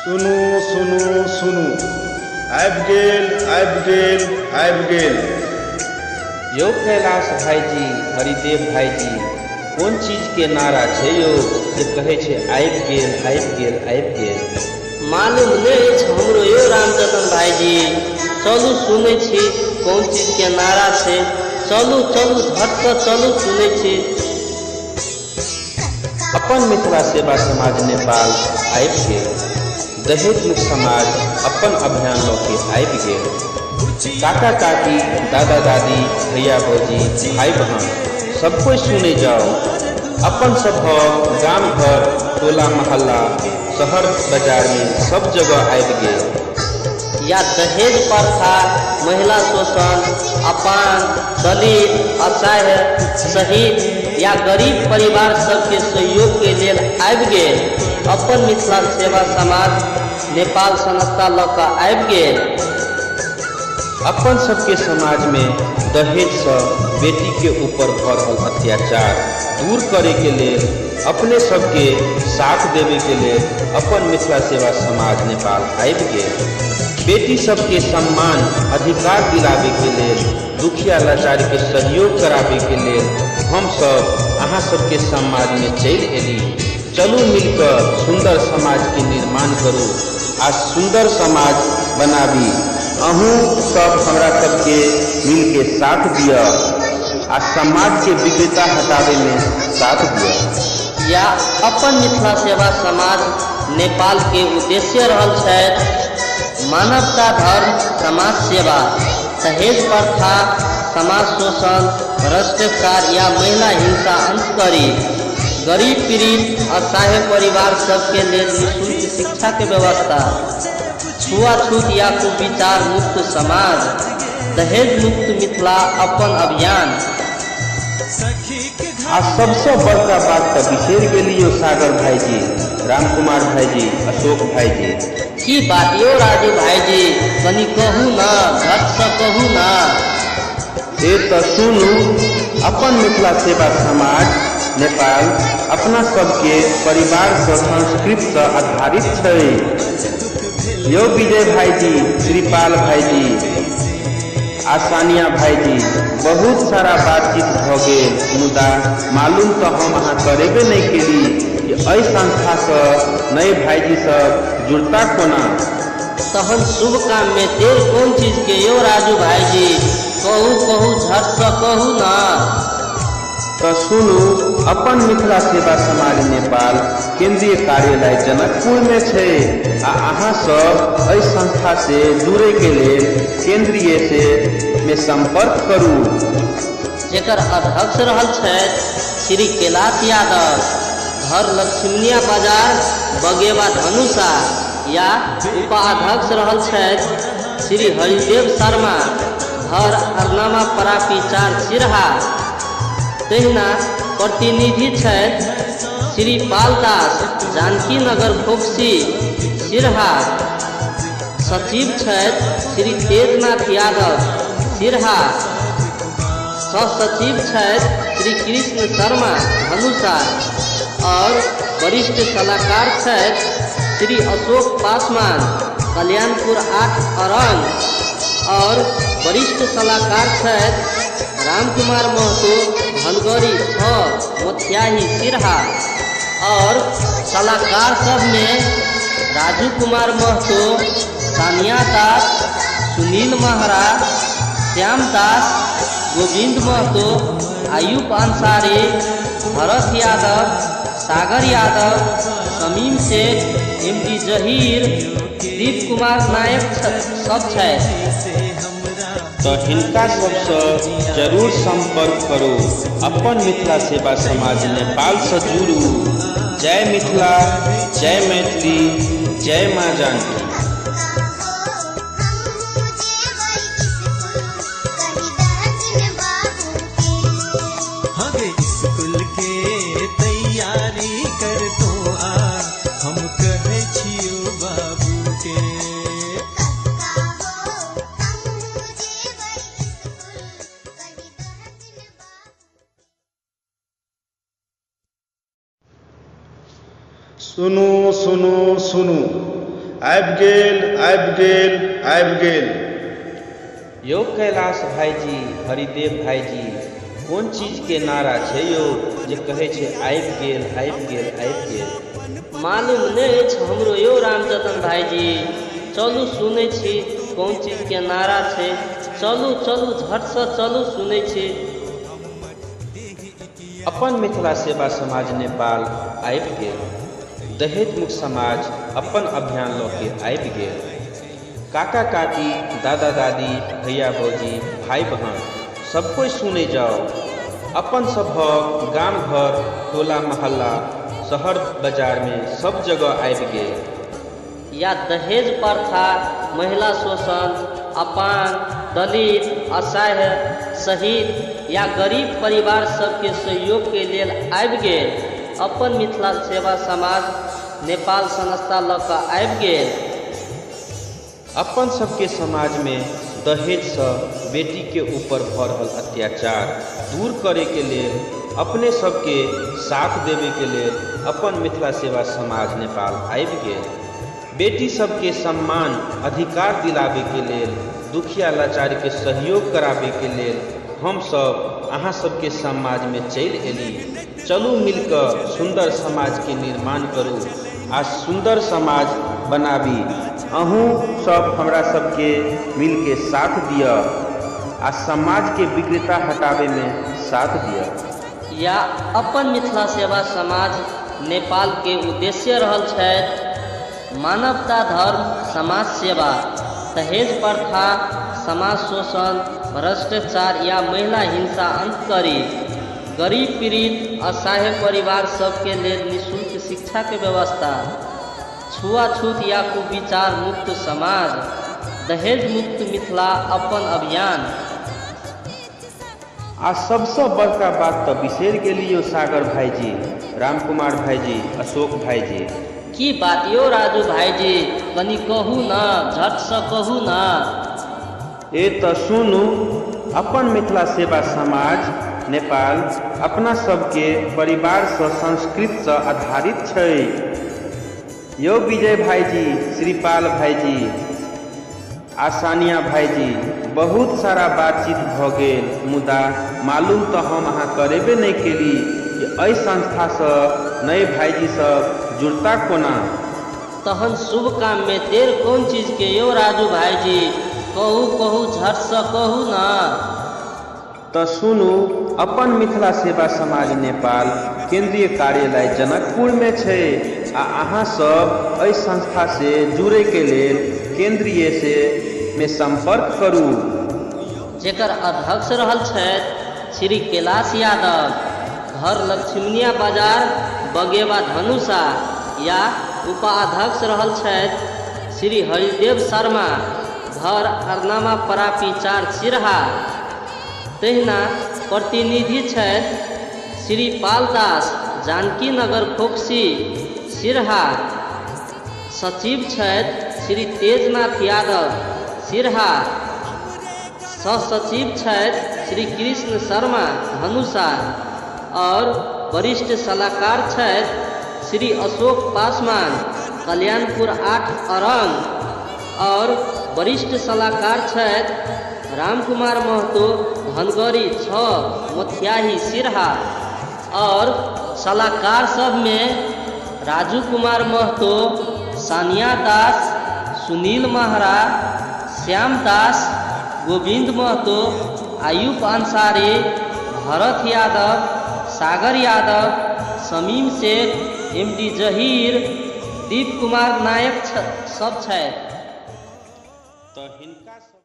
सुनू सुनू सुनू, आबि गेल आबि गेल आबि गेल। यौ कैलाश भाईजी, हरिदेव भाईजी, कोन चीजके नारा छै यौ जे कहै छै आबि गेल आबि गेल आबि गेल? मालूम नहि अछि हमरो यौ रामजतन भाईजी। चलू सुनै छी कोन चीजके नारा छै। चलू चलू झटसँ चलू सुनै छी। अपन मिथिला सेवा समाज नेपाल आबि गेल। दहेज मुक्त समाज अपन अभियान लऽ के आबि गेल। काका काकी, दादा दादी, भैया भौजी, भाई बहन सब कोई सुने जाओ। अपन सबहक गाम घर, टोला मोहल्ला, शहर बाजार में सब जगह आबि गेल। या दहेज प्रथा, महिला शोषण, अपांग, दलित, असहाय, शहीद या गरीब परिवार सबके सहयोग के लेल आबि गेल। अपन मिथिला सेवा समाज नेपाल संस्था लऽ कऽ आबि गेल। अपन सबके समाज में दहेजसँ बेटी के ऊपर भऽ रहल अत्याचार दूर करे के लेल, अपने सबके साथ देवे के लेल अपन मिथिला सेवा समाज नेपाल आबि गेल। बेटी सबके सम्मान अधिकार दिलावे के लेल, दुखिया लाचार के सहयोग करावे के लेल हम सब अहाँ सबके समाज में चलि एली। चलू मिलकर सुंदर समाज के निर्माण करू आ सुंदर समाज बनाबी। अहूँ सब हमरा सबके मिलके साथ दिअ आ समाज के विक्रेता हटावे में साथ दिअ। या अपन मिथिला सेवा समाज नेपाल के उद्देश्य रहल छथि मानवता, धर्म, समाज सेवा, दहेज प्रथा, समाज शोषण, भ्रष्टाचार या महिला हिंसा अंत करी, गरीब पीड़ित असहाय परिवार सबके लेल निःशुल्क शिक्षा के व्यवस्था, छुआछूत या कुविचार मुक्त समाज, दहेज मुक्त मिथिला अपन अभियान। आ सबसे बड़का बात तऽ बिसरि गेलियौ सागर भाईजी, रामकुमार भाईजी, अशोक भाईजी। की बात यौ राजू भाईजी, कनि कहू न, झटसँ कहू न। से तऽ सुनू, अपन मिथिला सेवा समाज नेपाल अपना सबके परिवारसँ संस्कृतसँ आधारित छै। यौ विजय भाईजी, श्रीपाल भाईजी आ सानिया भाईजी, बहुत सारा बातचीत भऽ गेल, मुदा मालूम तऽ हम अहाँ करेबे नहि केली कि एहि संस्थासँ नए भाईजी सब जुड़ता कोना। तहन शुभ काम में देर कोन चीज के यौ राजू भाईजी, कहू कहू झटसँ कहू न। तऽ सुनू, अपन मिथिला सेवा समाज नेपाल केंद्रीय कार्यालय जनकपुर में छै आ अहाँ सब एहि संस्था से जुड़े के लेल केंद्रीय से में संपर्क करू। जेकर अध्यक्ष रहल छथि श्री कैलाश यादव, घर लक्ष्मीनिया बाजार बगेवा धनुषा। या उपाध्यक्ष रहल छथि श्री हरिदेव शर्मा, घर अरनामा परापी 4 सिरहा। तहिना प्रतिनिधि छथि श्री पालदास, जानकी नगर खोपसी सिरहा। सचिव छथि श्री तेजनाथ यादव सिरहा। सह सचिव छथि श्री कृष्ण शर्मा धनुषा। और वरिष्ठ सलाहकार छथि श्री अशोक पासवान, कल्याणपुर 8 अरंग। और वरिष्ठ सलाहकार छथि रामकुमार महतो, धनगढ़ी 6 मोतियाही सिरहा। और सलाहकार सब में राजू कुमार महतो, सानिया दास, सुनील महरा, श्याम दास, गोविंद महतो, आयुब अंसारी, भरत यादव, सागर यादव, शमीम शेख, एम.डी. जहीर, दीप कुमार नायक सब छथि। तऽ हिनका सबसँ जरूर संपर्क करू। अपन मिथिला सेवा समाज नेपालसँ जुड़ू। जय मिथिला, जय मैथिली, जय माँ जानकी। स्कूल के तैयारी कर तो आ, हम कहै छियौ बाबू के। सुनू सुनू सुनू, आबि गेल आबि गेल आबि गेल। यौ कैलाश भाईजी, हरिदेव भाईजी, कोन चीजके नारा छै यौ जे कहै छै आबि गेल आबि गेल आबि गेल? मालूम नहि अछि हमरो यौ रामजतन भाईजी। चलू सुनै छी कोन चीजके नारा छै। चलू चलू झटसँ चलू सुनै छी। अपन मिथिला सेवा समाज नेपाल आबि गेल। दहेज मुक्त समाज अपन अभियान लऽ के आबि गेल। काका काकी, दादा दादी, भैया भौजी, भाई बहन सब कोइ सुनै जाओ। अपन सभक गाम घर, टोला मोहल्ला, शहर बाजारमे सब जगह आबि गेल। या दहेज प्रथा, महिला शोषण, अपांग, दलित, असहाय, शहीद या गरीब परिवार सबके सहयोग के लेल आबि गेल। अपन मिथिला सेवा समाज नेपाल संस्था लऽ कऽ आबि गेल। अपन सबके समाजमे दहेजसँ बेटीके ऊपर भऽ रहल अत्याचार दूर करैके लेल, अपने सबके साथ देबैके लेल अपन मिथिला सेवा समाज नेपाल आबि गेल। बेटी सबके सम्मान अधिकार दिलाबैके लेल, दुखिया लाचारके सहयोग कराबैके लेल हम सब अहाँ सबके समाजमे चलि एली। चलू मिलकऽ सुन्दर समाजके निर्माण करू आ सुन्दर समाज बनाबी। अहूँ सब हमरा सबके मिलके साथ दिअ आ समाजके विक्रेता हटाबैमे साथ दिअ। या अपन मिथिला सेवा समाज नेपाल के उद्देश्य रहल छथि मानवता, धर्म, समाज सेवा, दहेज प्रथा, समाज शोषण, भ्रष्टाचार या महिला हिंसा अंत करी, गरीब पीड़ित असहाय परिवार सबके लेल निःशुल्क शिक्षा के व्यवस्था, छुआछूत या कुविचार मुक्त समाज, दहेज मुक्त मिथिला अपन अभियान। आ सबसँ बड़का बात तऽ बिसरि गेलियौ सागर भाईजी, रामकुमार भाईजी, अशोक भाईजी। की बात यौ राजू भाईजी, कनि कहू न, झटसँ कहू न। ए तऽ सुनू, अपन मिथिला सेवा समाज नेपाल अपना सबके परिवारसँ संस्कृतसँ आधारित छै। यौ विजय भाईजी, श्रीपाल भाईजी आ सानिया भाईजी, बहुत सारा बातचीत भऽ गेल, मुदा मालूम तऽ हम अहाँ करेबे नहि केली कि एहि संस्थासँ नए भाईजी सब जुड़ता कोना। तहन शुभ काममे देर कोन चीजके यौ राजू भाईजी, कहू कहू झटसँ कहू न। तऽ सुनू, अपन मिथिला सेवा समाज नेपाल केंद्रीय कार्यालय जनकपुरमे छै आ अहाँ सब एहि संस्था से जुड़ैके लेल केंद्रीय से में संपर्क करू। जेकर अध्यक्ष रहल छथि श्री कैलाश यादव, घर लक्ष्मीनिया बाजार, बगेवा धनुषा। या उपाध्यक्ष रहल छथि श्री हरिदेव शर्मा, घर अरनामा परापी 4 सिरहा। तहिना प्रतिनिधि छथि श्री पाल दास, जानकी नगर खोकसी, सिरहा। सचिव छथि श्री तेजनाथ यादव, सिरहा। सहसचिव छथि श्री कृष्ण शर्मा, धनुषा। और वरिष्ठ सलाहकार छथि श्री अशोक पासवान, कल्याणपुर 8 अरंग। और वरिष्ठ सलाहकार छथि रामकुमार महतो, धनगढ़ी 6 मोथियाही, सिरहा। और सलाहकार सब में राजू कुमार महतो, सानिया दास, सुनील महरा, श्याम दास, गोविंद महतो, आयुब अंसारी, भरत यादव, सागर यादव, शमीम शेख, एमडी जहीर, दीप कुमार नायक सब छथि। तऽ हिनका सब